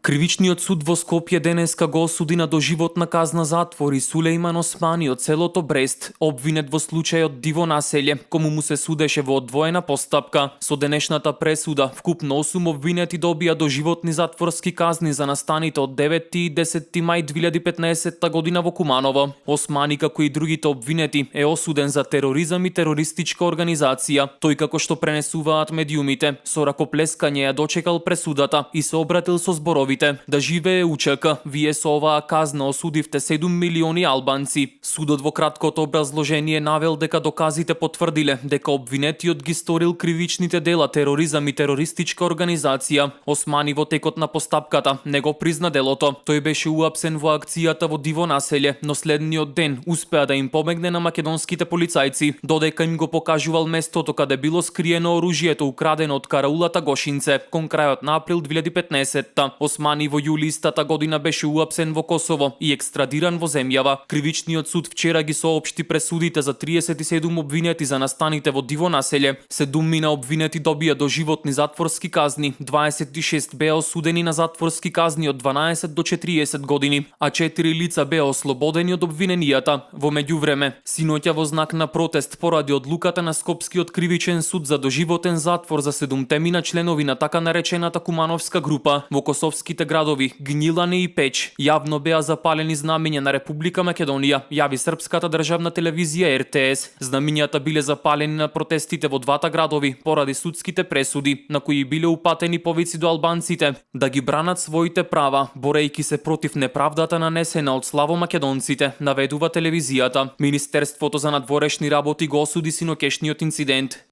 Кривичниот суд во Скопје денеска го осуди на доживотна казна затвор и Сулејман Османи од селото Брест, обвинет во случајот диво населје, кому му се судеше во одвоена постапка. Со денешната пресуда, вкупно 8 обвинети добија доживотни затворски казни за настаните од 9 и 10 мај 2015 година во Куманово. Османи, како и другите обвинети, е осуден за тероризам и терористичка организација. Тој, како што пренесуваат медиумите, со ракоплескање ја дочекал пресудата и се обратил со зборови: да живее УЧК, вие со оваа казна осудивте 7 милиони албанци. Судот во краткото образложение навел дека доказите потврдиле дека обвинетиот ги сторил кривичните дела тероризам и терористичка организација. Османи во текот на постапката не го призна делото. Тој беше уапсен во акцијата во диво населје, но следниот ден успеа да им помогне на македонските полицајци, додека им го покажувал местото каде било скриено оружјето украдено од караулата Гошинце кон крајот на април 2015. Османи во јули истата година беше уапсен во Косово и екстрадиран во земјава. Кривичниот суд вчера ги соопшти пресудите за 37 обвинети за настаните во диво населје. 7 обвинети добија доживотни затворски казни, 26 беа осудени на затворски казни од 12 до 40 години, а 4 лица беа ослободени од обвиненијата. Во меѓувреме, синоќа во знак на протест поради одлуката на Скопскиот кривичен суд за доживотен затвор за 7 членови на така наречената Кумановска група, во косовските градови Гнилане и Печ јавно беа запалени знамиња на Република Македонија, јави српската државна телевизија РТС. Знамињата биле запалени на протестите во двата градови поради судските пресуди, на кои биле упатени повици до албанците да ги бранат своите права, борејќи се против неправдата нанесена од славомакедонците, наведува телевизијата. Министерството за надворешни работи го осуди синоќешниот инцидент.